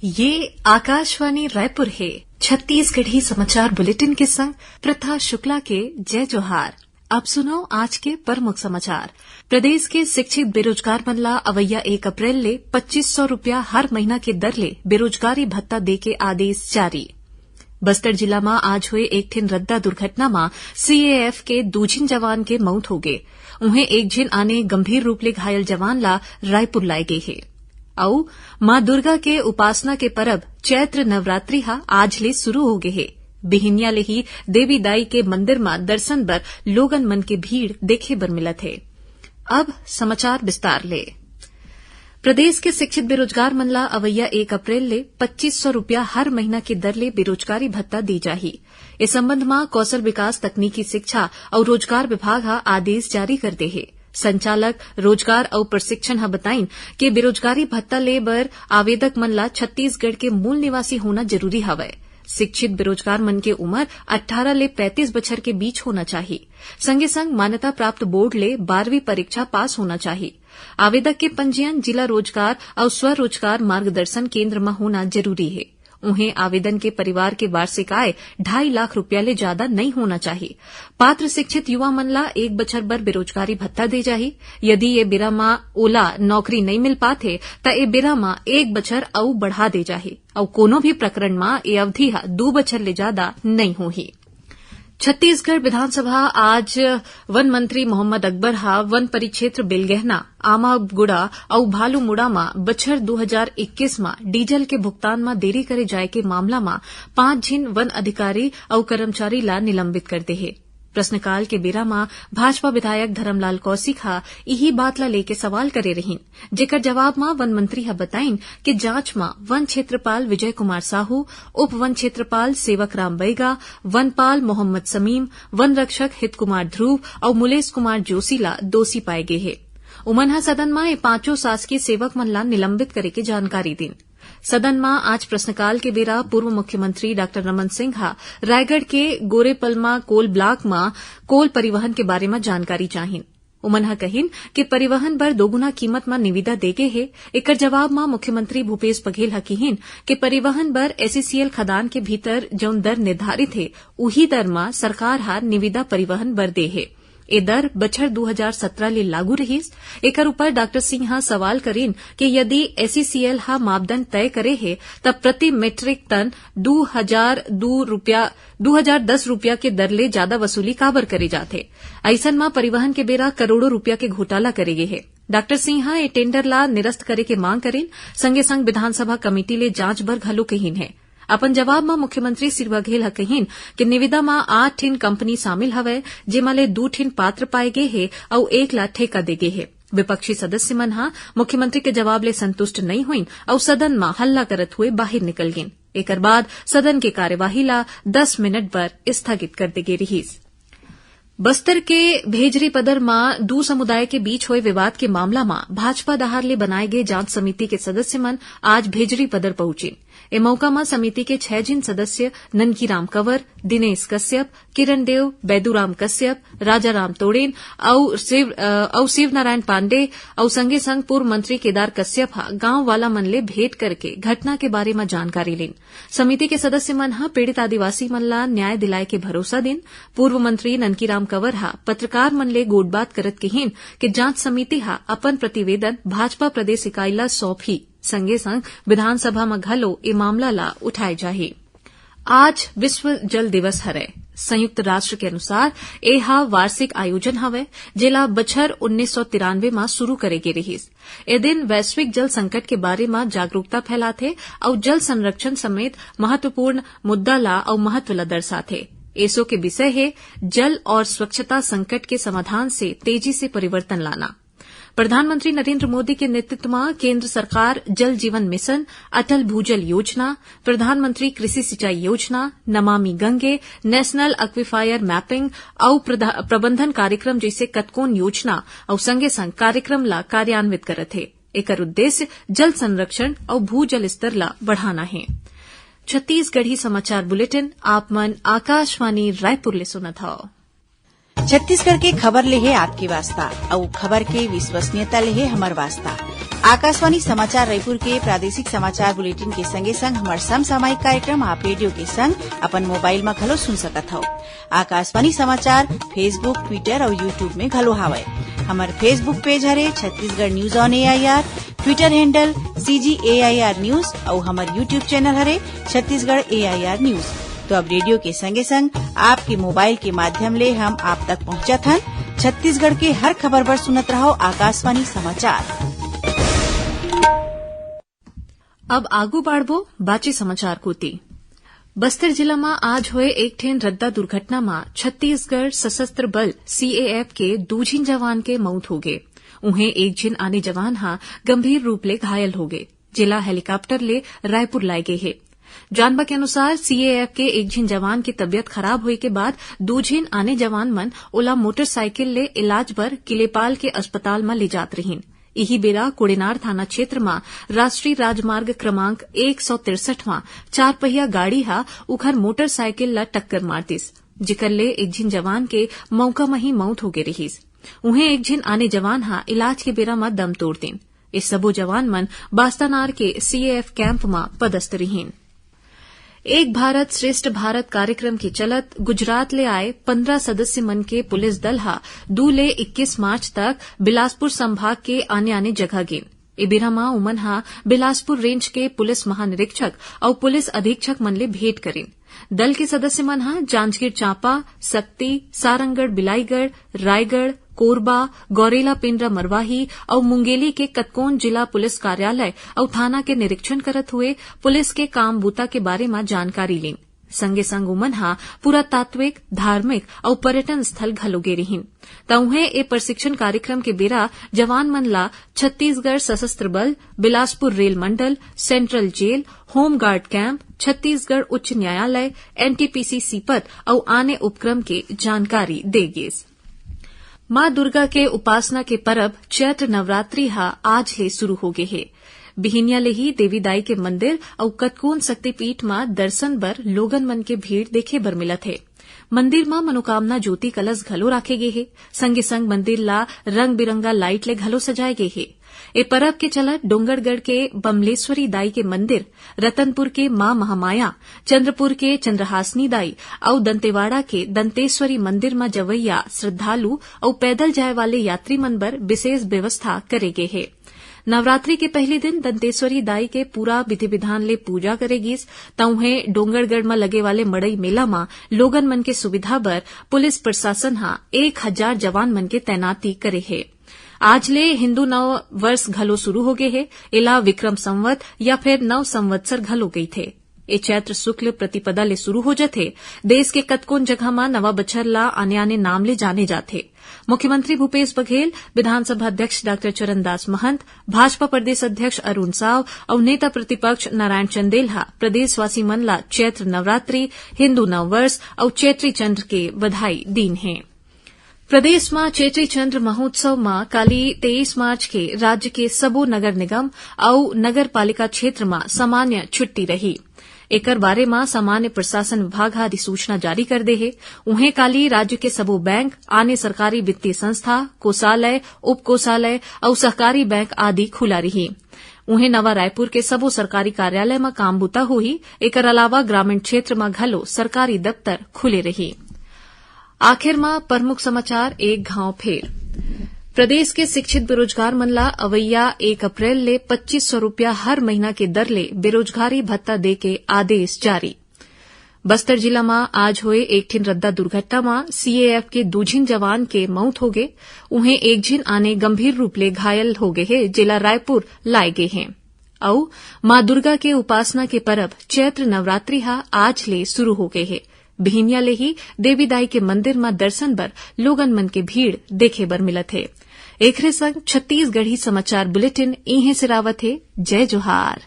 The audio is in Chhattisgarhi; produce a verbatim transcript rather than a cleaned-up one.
ये आकाशवाणी रायपुर हे। छत्तीसगढ़ी समाचार बुलेटिन के संग प्रथा शुक्ला के जय जोहार। अब सुनो आज के प्रमुख समाचार। प्रदेश के शिक्षित बेरोजगार मन ला अवइया एक अप्रैल ले पच्चीस सौ रुपया हर महीना के दर ले बेरोजगारी भत्ता दे के आदेश जारी। बस्तर जिला म आज होए एक ठिन रद्दा दुर्घटना म सीएएफ के दू झिन जवान के मउत होगे। उहें, एक झिन आने गंभीर रूप ले घायल जवान ला रायपुर लाए गे हे। अउ मां दुर्गा के उपासना के परब चैत्र नवरात्रि ह आज ले शुरू होगे हे। बिहिनिया ले ही देवी दाई के मंदिर म दर्शन बर लोगन मन के भीड़ देखे बर मिलत हे। अब समाचार विस्तार ले। प्रदेश के शिक्षित बेरोजगार मन ला अवइया एक अप्रैल ले पच्चीस सौ रुपया हर महीना के दर ले बेरोजगारी भत्ता दी जाही। ए संबंध म कौशल विकास, तकनीकी शिक्षा अउ रोजगार विभाग ह आदेश जारी कर दे हे। संचालक रोजगार अउ प्रशिक्षण ह बताइन के बेरोजगारी भत्ता ले बर आवेदक मन ला छत्तीसगढ़ के मूल निवासी होना जरूरी हवय। शिक्षित बेरोजगार मन के उमर अट्ठारह ले पैंतीस बछर के बीच होना चाही। संगे संग मान्यता प्राप्त बोर्ड ले बारहवीं परीक्षा पास होना चाही। आवेदक के पंजीयन जिला रोजगार अउ स्वरोजगार मार्गदर्शन केंद्र म होना जरूरी हे। उहें, आवेदन के परिवार के वार्षिक आय ढाई लाख रुपया ले जादा नइ होना चाही। पात्र शिक्षित युवा मन ला एक बछर बर बेरोजगारी भत्ता दे जाही। यदि ये बेरा म ओला नौकरी नइ मिल पात हे, त ए बेरा म एक बछर अउ बढ़ा दे जाही अउ कोनो भी प्रकरण म ए अवधि ह दू बछर ले जादा नइ होही। छत्तीसगढ़ विधानसभा आज वन मंत्री मोहम्मद अकबर ह वन परिक्षेत्र बेलगहना, आमागुड़ा अउ भालूमुड़ा म बछर दू हजार इक्कीस म डीजल के भुगतान म देरी करे जाय के मामला म पांच झिन वन अधिकारी अउ कर्मचारी ला निलंबित कर दे हे। प्रश्नकाल के बेरा म भाजपा विधायक धरमलाल कौशिक ह इही बात ला लेके सवाल करे रहिन, जेकर जवाब म वन मंत्री ह बताइन कि जांच म वन क्षेत्रपाल विजय कुमार साहू, उप वन क्षेत्रपाल सेवक राम बैगा, वनपाल मोहम्मद समीम, वन रक्षक हित कुमार ध्रुव अउ मुलेश कुमार जोशी ला दोषी पाए गे हे। उमन ह सदन म ए पांचों शासकीय सेवक मन ला निलंबित करे के जानकारी दिन। सदन म आज प्रश्नकाल के बेरा पूर्व मुख्यमंत्री डॉक्टर रमन सिंह ह रायगढ़ के गोरेपलमा कोल ब्लॉक म कोल परिवहन के बारे म जानकारी चाहिन। उमन ह कहिन कि परिवहन बर दोगुना कीमत म निविदा देगे हे। एकर जवाब म मुख्यमंत्री भूपेश बघेल ह किहिन कि परिवहन बर एसईसीएल खदान के भीतर जउन दर निर्धारित हे, उही दर म सरकार ह निविदा परिवहन बर दे हे। ए दर बछर दू हजार सत्रह ले लागू रहिस। एकर ऊपर डॉक्टर सिंह ह सवाल करिन कि यदि एसईसीएल ह मापदंड तय करे हे, त प्रति मीट्रिक टन दू हजार दू रुपया, दू हजार दस रुपया के दर ले जादा वसूली काबर करे जाथे? अइसन म परिवहन के बेरा करोड़ों रुपया के घोटाला करे गे हे। डॉक्टर सिंह ह ए टेंडर ला निरस्त करे के मांग करिन, संगे संग विधानसभा कमेटी ले जांच बर घलो कहिन हे। अपन जवाब म मुख्यमंत्री श्री बघेल ह कहिन कि निविदा म आठ ठिन कंपनी शामिल हवय, जेमा ले दू ठिन पात्र पाए गे हे अउ एक ला ठेका दे गे हे। विपक्षी सदस्य मन ह मुख्यमंत्री के जवाब ले संतुष्ट नइ होइन अउ सदन म हल्ला करत हुए बाहिर निकल गिन। एकर बाद सदन के कार्यवाही ला दस मिनट बर स्थगित कर दे गे रिहिस। बस्तर के भेजरी पदर म दू समुदाय के बीच होए विवाद के मामला म भाजपा डहार ले बनाए गे जांच समिति के सदस्य मन आज भेजरी पदर पहुंचिन। ए मौका म समिति के छह झिन सदस्य ननकीराम कंवर, दिनेश कश्यप, किरण देव, बैदूराम कश्यप, राजाराम तोड़ेन अउ शिव, अ, अउ शिवनारायण पांडे अउ संगे संग पूर्व मंत्री केदार कश्यप ह गांव वाला मन ले भेंट करके घटना के बारे म जानकारी लीन। समिति के सदस्य मन ह पीड़ित आदिवासी मन ला न्याय दिलाए के भरोसा दिन। पूर्व मंत्री ननकीराम कंवर ह पत्रकार मन ले गोठबात करत किहिन कि जांच समिति ह अपन प्रतिवेदन भाजपा प्रदेश इकाई ला सौंपही, संगे संग विधानसभा म घलो ए मामला ला उठाए जाही। आज विश्व जल दिवस हरय। संयुक्त राष्ट्र के अनुसार ए ह वार्षिक आयोजन हवय, जेला बछर उन्नीस सौ तिरानवे म शुरू करे गे रिहिस। ए दिन वैश्विक जल संकट के बारे म जागरूकता फैलाथे अउ जल संरक्षण समेत महत्वपूर्ण मुद्दा ला अउ महत्व ला दर्शाथे। एसो के विषय हे जल और स्वच्छता संकट के समाधान से तेजी से परिवर्तन लाना। प्रधानमंत्री नरेंद्र मोदी के नेतृत्व म केंद्र सरकार जल जीवन मिशन, अटल भूजल योजना, प्रधानमंत्री कृषि सिंचाई योजना, नमामि गंगे, नेशनल एक्वीफायर मैपिंग अउ प्रधा-, प्रबंधन कार्यक्रम जइसे कतकोन योजना अउ संगे संग कार्यक्रम ला कार्यान्वित करत हे। एकर उद्देश्य जल संरक्षण अउ भूजल स्तर ला बढ़ाना हे। छत्तीसगढ़ी समाचार बुलेटिन आप मन आकाशवाणी रायपुर ले सुनत हव। छत्तीसगढ़ के खबर ले हे आपके वास्ता, अउ खबर के विश्वसनीयता ले हे हमर वास्ता। आकाशवाणी समाचार रायपुर के प्रादेशिक समाचार बुलेटिन के संगे संग हमर समसामयिक कार्यक्रम आप रेडियो के संग अपन मोबाइल म घलो सुन सकत हव। आकाशवाणी समाचार Facebook, Twitter अउ YouTube में घलो हावय। हमर Facebook पेज हरे Chhattisgarh news on AIR, Twitter handle CG AIR news अउ हमर YouTube चैनल हरे छत्तीसगढ़ एआईआर न्यूज। तो अब रेडियो के संगे संग आपके मोबाइल के माध्यम ले हम आप तक पहुंचत हन। छत्तीसगढ़ के हर खबर बर सुनत रहव आकाशवाणी समाचार। अब आगू बाढ़बो बाचे समाचार कोति। बस्तर जिला म आज होए एक ठेन रद्दा दुर्घटना म छत्तीसगढ़ सशस्त्र बल सीएएफ के दू झिन जवान के मउत होगे। उहें एक झिन आने जवान ह गंभीर रूप ले घायल होगे, जेला हेलीकॉप्टर ले रायपुर लाए गे हे। जानबा के अनुसार, सीएएफ के एक झिन जवान के तबियत खराब होए के बाद दू झिन आने जवान मन ओला मोटरसाइकिल ले इलाज बर किलेपाल के अस्पताल म ले जात रहिन। इही बेरा कोड़ेनार थाना क्षेत्र म राष्ट्रीय राजमार्ग क्रमांक एक सौ तिरसठवां चारपहिया गाड़ी ह उखर मोटरसाइकिल ल टक्कर मार दिस, जिकर ले एक झिन जवान के मउका म ही मउत होगे रिहिस। उहें एक झिन आने जवान ह इलाज के बेरा म दम तोड़ दिन। ये सबो जवान मन बास्तानार के सीएएफ कैंप म पदस्थ रिहिन। एक भारत श्रेष्ठ भारत कार्यक्रम के चलत गुजरात ले आए पंद्रह सदस्य मन के पुलिस दल ह दू ले इक्कीस मार्च तक बिलासपुर संभाग के आने-आने जगह गेन। ए बेरा म उमन ह बिलासपुर रेंज के पुलिस महानिरीक्षक अउ पुलिस अधीक्षक मन ले भेंट करिन। दल के सदस्य मन ह जांजगीर चांपा, सक्ती, सारंगढ़ बिलाईगढ़, रायगढ़, कोरबा, गौरेला पेंड्रा मरवाही अउ मुंगेली के कतकोन जिला पुलिस कार्यालय अउ थाना के निरीक्षण करत हुए पुलिस के काम बूता के बारे म जानकारी लीन। संगे संग उमन ह पुरातात्विक, धार्मिक अउ पर्यटन स्थल घलो गे रिहिन। त उहें, ए प्रशिक्षण कार्यक्रम के बेरा जवान मन ला छत्तीसगढ़ सशस्त्र बल, बिलासपुर रेल मंडल, central jail, home guard camp, Chhattisgarh उच्च न्यायालय, एनटीपीसी सीपत अउ आने उपक्रम के जानकारी दे गेस। मां दुर्गा के उपासना के परब चैत्र नवरात्रि ह आज ले शुरू हो गे हे। बिहिनिया ले ही देवी दाई के मंदिर अउ कतकोन शक्तिपीठ म दर्शन बर लोगन मन के भीड़ देखे बर मिलत हे। मंदिर म मनोकामना ज्योति कलश घलो राखे गे हे। संगे संग मंदिर ला रंग बिरंगा लाइट ले घलो सजाए गे हे। ए परब के चलत डोंगरगढ़ के बमलेश्वरी दाई के मंदिर, रतनपुर के मां महामाया, चंद्रपुर के चंद्रहासनी दाई अउ दंतेवाड़ा के दंतेश्वरी मंदिर म जवइया श्रद्धालु अउ पैदल जाए वाले यात्री मन बर विशेष व्यवस्था करे गे हे। नवरात्रि के पहली दिन दंतेश्वरी दाई के पूरा विधि विधान ले पूजा करे गिस। त उहें, डोंगरगढ़ म लगे वाले मड़ई मेला म लोगन मन के सुविधा बर पुलिस प्रशासन ह एक हजार जवान मन के तैनाती करे हे। आज ले हिंदू नव वर्ष घलो शुरू हो गे हे। एला विक्रम संवत या फिर नव संवत्सर घलो कहिथे। ए चैत्र शुक्ल प्रतिपदा ले शुरू हो जथे। देश के कतकोन जगह म नवा बछर ला आने-आने नाम ले जाने जाथे। मुख्यमंत्री भूपेश बघेल, विधानसभा अध्यक्ष डॉक्टर चरणदास महंत, भाजपा प्रदेश अध्यक्ष अरुण साव अउ नेता प्रतिपक्ष नारायण चंदेल ह प्रदेशवासी मन ला चैत्र नवरात्रि, हिंदू नववर्ष अउ चैत्री चंद्र के बधाई दीन हे। प्रदेश म चेत्री चंद्र महोत्सव म काली तेईस मार्च के राज्य के सबो नगर निगम अउ नगर पालिका क्षेत्र म सामान्य छुट्टी रही। एकर बारे म सामान्य प्रशासन विभाग ह अधिसूचना जारी कर दे हे। उहें, काली राज्य के सबो बैंक, आने सरकारी वित्तीय संस्था, कोषालय, उप कोषालय अउ सहकारी बैंक आदि खुला रही। उहें, नवा रायपुर के सबो सरकारी कार्यालय म काम बूता होही। एकर अलावा ग्रामीण क्षेत्र म घलो सरकारी दफ्तर खुले रही। आखिर म प्रमुख समाचार एक घांव फेर। प्रदेश के शिक्षित बेरोजगार मन ला अवइया एक अप्रैल ले पच्चीस सौ रुपया हर महीना के दर ले बेरोजगारी भत्ता दे के आदेश जारी। बस्तर जिला म आज होए एक ठिन रद्दा दुर्घटना म सीएएफ के दू झिन जवान के मउत होगे। उहें, एक झिन आने गंभीर रूप ले घायल होगे हे, जेला रायपुर लाए गे हे। अउ मां दुर्गा के उपासना के परब चैत्र नवरात्रि ह आज ले शुरू हो गे हे। बिहिनिया ले ही देवी दाई के मंदिर म दर्शन बर लोगन मन के भीड़ देखे बर मिलत हे। एखरे संग छत्तीसगढ़ी समाचार बुलेटिन इहें सिरावत हे। जय जोहार।